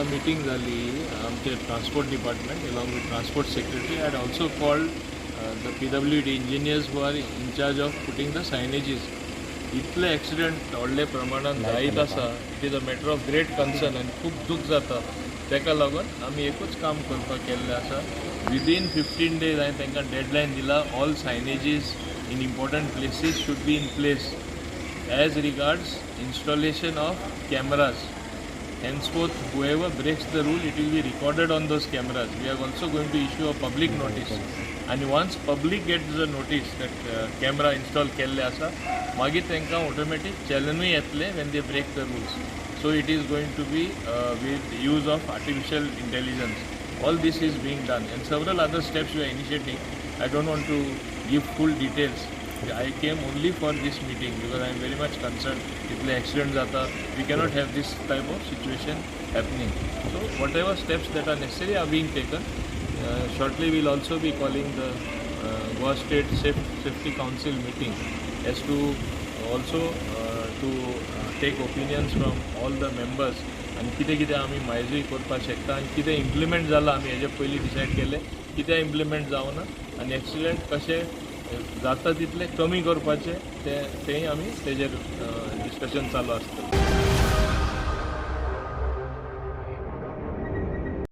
आतां मिटींग जाली आमचे transport department along with transport secretary had also called the PWD engineers who are in charge of putting the signages. इतले accident व्हडले प्रमाणान जायत आसा. It is a matter of great concern आनी खूब दूख जाता. ताका लागून आमी एकूच काम करपाक केल्लें आसा. विदीन 15 डेज हांवें तांकां डेडलायन दिला, all signages in important places should be in place. As regards installation of cameras, henceforth whoever breaks the rule, it will be recorded on those cameras. We are also going to issue a public notice, and once public gets the notice that camera install केल्ले आसा, मागीर तांकां automatic चलनूय येतले when they break the rules. So it is going to be with use of artificial intelligence. All this is being done and several other steps we are initiating. I don't want to give full details. I came only for this meeting because I am very much concerned. इतले accident जाता, we cannot have this type of situation happening. So whatever steps that are necessary are being taken. Shortly we will also be calling the Goa State Safety Council meeting as to also to take opinions from all the members आनी कितें कितें आमी मायजूय करपाक शकता आनी कितें implement जालां, आमी हेजे पयलीं डिसायड केलें, कितें इम्प्लिमेंट जावना आनी एक्सिडंट कशे जाता तितले कमी करपाचे ते तेंय आमी तेजेर डिस्कशन चालू आसतलें.